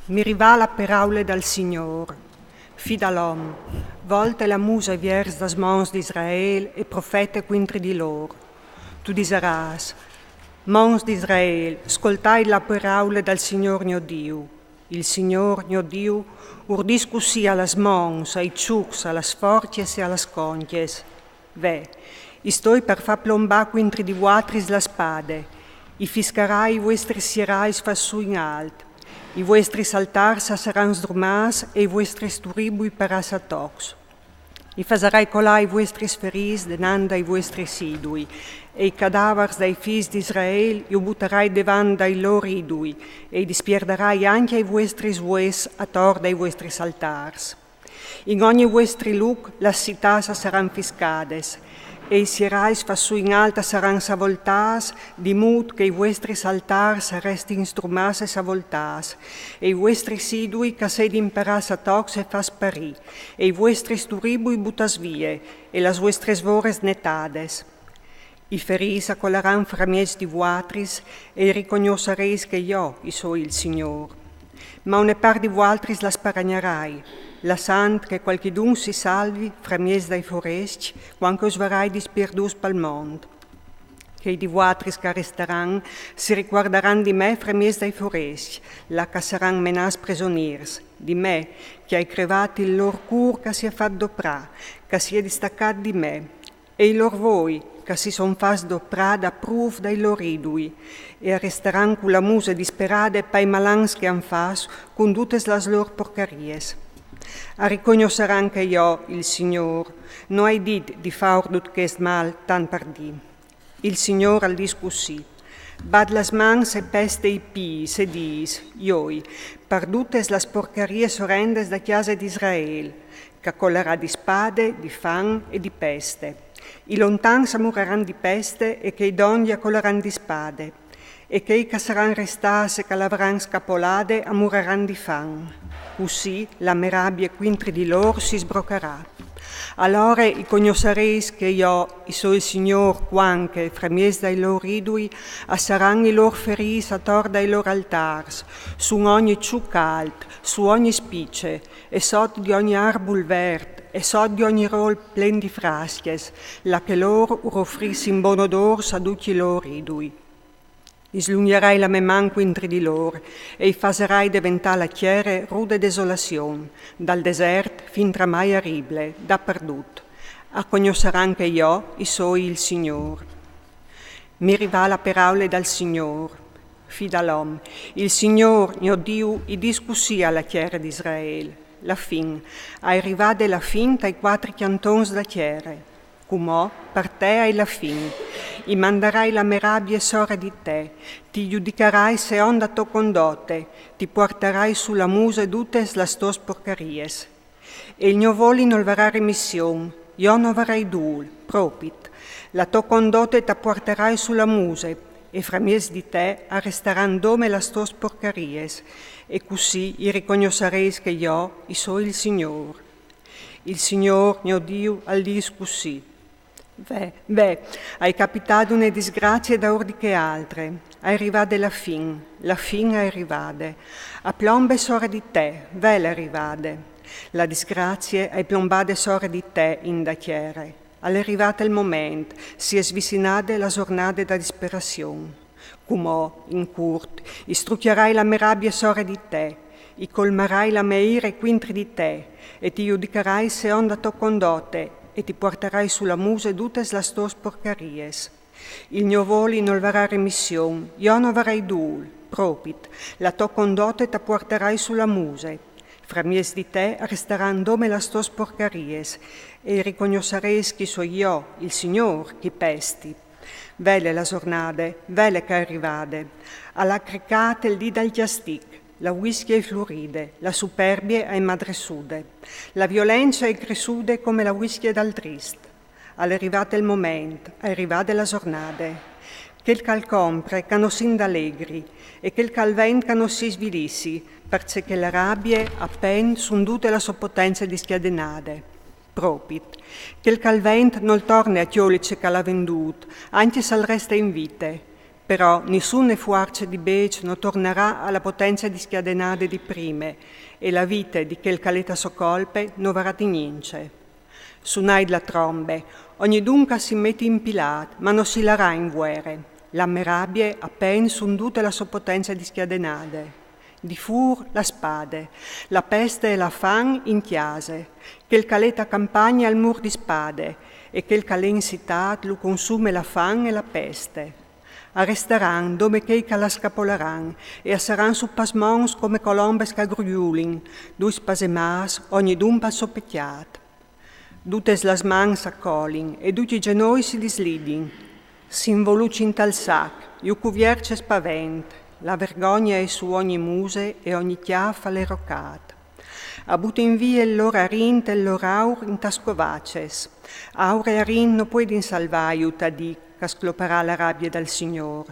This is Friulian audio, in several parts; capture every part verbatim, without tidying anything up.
Mi rivà la peraule dal Signôr: Fi dal om, volte la muse viers das mans d'Israel e profete cuintri di lôr. Tu disarâs: Mans d'Israel, scoltait la peraule dal Signôr gno Diu. Il Signôr gno Diu ur dîs cussì a las mans, ai çucs, a las forcjes e a las concjes: Ve, i stoi par fâ plombâ cuintri di vuatris la spade, i fiscarai i vuestris sierais fats sù in alt, i vuestris altârs a saran sdrumâts e i vuestris turibui parâts a tocs. I fasarai colâ i vuestris ferîts denant dai vuestris idui, e i cadavars dai fîs d'Israel ju butarai devant dai lôr idui, e i dispierdarai ancje i vuestris vues ator dai vuestris altârs. In ogni vuestri lûc las citâts a saran fiscades, e i sierais fats sù in alt a saran savoltâts, di mût che i vuestris altârs a restin sdrumâts e savoltâts, e i vuestris idui ch'a sedin parâts a tocs e fats parî, e i vuestris turibui butâts vie, e las vuestris vores netades. I ferîts a colaran framieç di vuatris, e i ricognossareis che jo i soi il Signôr. Ma une part di vualtris la sparagnarai, lassant che cualchidun si salvi framieç dai forescj, cuant che us varai dispierdûts pal mont. Chei di vuatris ch'a restaran si ricuardaran di me framieç dai forescj, là ch'a saran menâts presonîrs, di me, ch'a ai crevât il lôr cûr ch'a si è fat doprâ, ch'a si è distacât di me, e i lôr voi, ch'a si son fats doprâ daprûf dai lôr idui, e a restaran cu la muse disperade pai malans che a àn fats cun dutis las lôr porcariis. A ricognossaran che jo, il Signôr, no ai dit di fâur dut chest mâl tant par dî. Il Signôr al dîs cussì: Bat las mans e peste i pîts e dîs: Joi, par dutis las porcariis orendes da cjase d'Israel, ch'a colarà di spade, di fam e di peste. I lontans a muraran di peste e chei dongje a colaran di spade, e chei ch'a saran restâts e ch'a l'avaran scapolade a muraran di fam. Cussì la me rabie cuintri di lôr si sbrocarà. Alore i cognossareis che jo i soi il Signôr cuant che, framieç dai lôr idui, a saran i lôr ferîts ator dai lôr altârs, sun ogni çuc alt, su ogni spice, e sot di ogni arbul vert, e sot di ogni rôl plen di frascjes, là che lôr ur ofrissin bon odôrs a ducj i lôr idui. I slungjarai la me man cuintri di lôr, e i fasarai deventâ la tiere rude desolazion, dal desert fin tramai arible, dapardut. A cognossaran che jo i soi il Signôr. Mi rivà la peraule dal Signôr: Fi dal om, il Signôr gno Diu i dîs cussì a la tiere d'Israel: La fin, a è rivade la fin tai cuatri cjantons da tiere. Cumò, par te a è la fin. I mandarai la me rabie sore di te, ti judicarai seond a tô condote, ti puartarai su la muse dutis las tôs porcariis. E il gno voli nol varà remission, jo no varai dûl, propit. La tô condote ta puartarai su la muse, e framieç di te a restaran dome las tôs porcariis, e cussì i ricognossareis che jo i soi il Signôr. Il Signôr gno Diu al dîs cussì: Ve, ve, a è capitade une disgrazie daûr di chê altre. A è rivade la fin, la fin a è rivade. A plombe sore di te, ve, la è rivade. La disgrazie a è plombade sore di te in da tiere. Al è rivât il moment, si è svicinade la zornade da disperazion. Cumò, in curt, i strucjarai la me rabie sore di te, i colmarai la me ire cuintri di te, e ti judicarai seond a tô condote, e ti puartarai su la muse dutis las tôs porcariis. Il gno voli nol varà remission, jo no varai dûl, propit, la tô condote ta puartarai su la muse. Framieç di te a restaran dome las tôs porcariis, e i ricognossareis ch'i soi jo, il Signôr, ch'i pesti. Vele la zornade, vele ch'a è rivade. Al à cricât il dì dal cjastic, la vuiscje a è fluride, la superbie a è madressude. La violence a è cressude come la vuiscje dal trist. Al è rivât il moment, a è rivade la zornade. Chel ch'al compre, ch'a no s'indalegri, e chel ch'al vend, ch'a no si svilissi, parcè che la rabie a pent sun dute la sô potence discjadenade. Propit. Chel ch'al vend nol torne a cjoli ce ch'al à vendût, ancje s'al reste in vite. Però nissune fuarce di bêç no tornarà a la potenze discjadenade di prime, e la vite di chel ch'al è ta sô colpe no varà di gnince. Sunait la trombe, ognidun ch'a si meti in pilât, ma no si larà invuere. La me rabie a pen sun dute la sô potenze discjadenade. Di fûr la spade, la peste e la fan in cjase, chel ch'al è ta campagne al mûr di spade, e chel ch'al è in citât lu consume la fan e la peste. A restaran dome chei ch'a la scapolaran, e a saran su pas mons come colombes ch'a gruiulin, dui spasemâts, ognidun pal so pecjât. Dutes las mans a colin e ducj i zenoi si dislidin. S'involucin tal sac, ju cuvierç e spavent, la vergogne è su ogni muse e ogni cjâf al è rocât. A butin vie il lôr arint e il lôr aur in tas covaces. Aur e arint no puedin salvâju ta dì ch'a scloparà la rabie dal Signôr.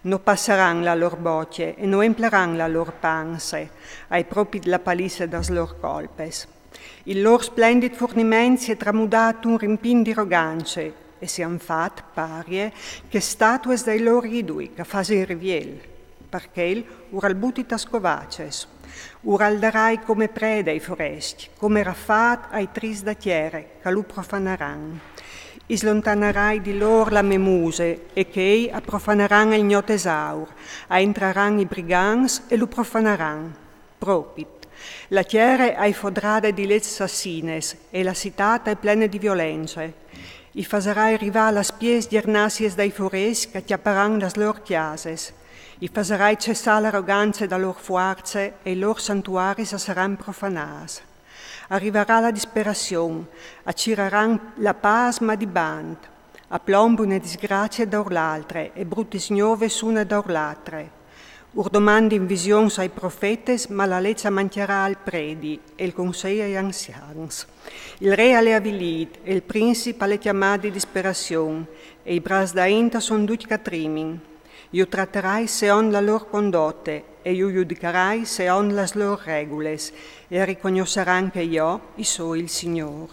No passaran la lôr bocje e no empleran la lôr panse, a è propit la palisse das lôr colpes. Il lôr splendid furniment si è tramudât un rimpin di rogance, e si àn fat parie chês statues dai lôr idui ch'a fasin riviel. Par chel, ur al buti tas covaces. Ur al darai come prede ai forescj, come rafât ai tris da tiere, ch'a lu profanaran. Islontanarài di lôr la me muse, e chei a profanaran il gno tesaur, a entraran i brigants e lu profanaran. Propit. La tiere a è fodrade di leç sassines, e la citât a è plene di violence. I fasarai rivâ las piês gjernassies dai forescj ch'a cjaparan las lôr cjases. I fasarai cessâ la rogance da lôr fuarce e i lôr santuaris a saran profanâts. A rivarà la disperazion, a ciraran la pâs ma di bant. A plomb une disgracie daur l'altre e brutis gnoves une daur l'altre. Ur domandin visions ai profetes, ma la leç a mancjarà al predi e il consei ai anzians. Il re al è avilît e il princip al è cjamât di disperazion, e i braçs da int a son ducj ch'a trimin. Ju tratarai seont la lôr condote e ju judicarai seont las lôr regules, e a ricognossaran che jo i soi il Signôr.